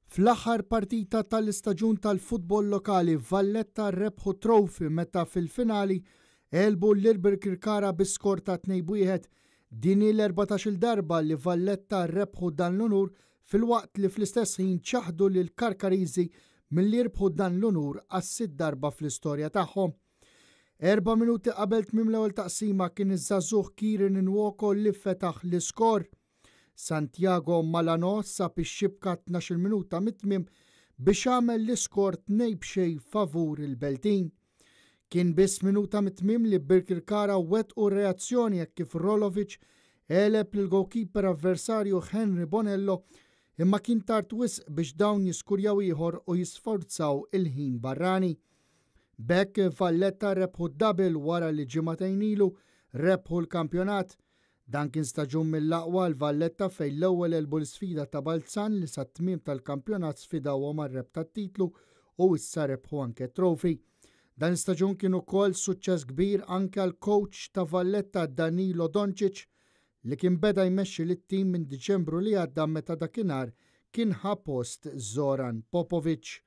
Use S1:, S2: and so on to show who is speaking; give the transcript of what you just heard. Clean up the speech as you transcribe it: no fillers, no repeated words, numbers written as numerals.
S1: Fl-aħħar partita tal-istaġun tal-futbol lokali, Valletta rebħu trophy meta fil-finali għelbu lil Birkirkara bi skor ta' 2-1. Din hi l-14-il darba li Valletta rebħu dan l-unur filwaqt li fl-istess ħin ċaħdu lil Karkariżi milli jirbħu dan l-unur għas-sitt darba fl-istorja tagħhom. Erba' minuti qabel tmiem l-ewwel taqsima kien iż-żagħżugħ Kieran Nwoko li fetaħ l-iskor. Santiago Malano sab ix-xibka 12-il minuta mit-tmiem biex għamel l-iskor 2-0 favur il-Beltin. Kien biss minuta mit-tmiem li Birkirkara wettqu reazzjoni hekk kif Rolovic għeleb lill-goalkeeper avversarju Henry Bonello imma kien tard wisq biex dawn jiskurjaw ieħor u jisforzaw il-ħin barrani. B'hekk Valletta rebħu d-double wara li ġimagħtejn ilu rebħu l-kampjonat. Dan kien staġun mill-aqwa għal Valletta fejn l-ewwel għelbu l-isfida ta' Balzan li sat-tmiem tal-kampjonat sfidawhom għar-rebħ tat-titlu u issa rebħu anke t-trophy. Dan l-istaġun kien ukoll suċċess kbir anke għall-kowċ ta' Valletta Danilo Doncic li kien beda jmexxi lit-tim minn Diċembru li għadda meta dakinhar kien ħa post Zoran Popovic.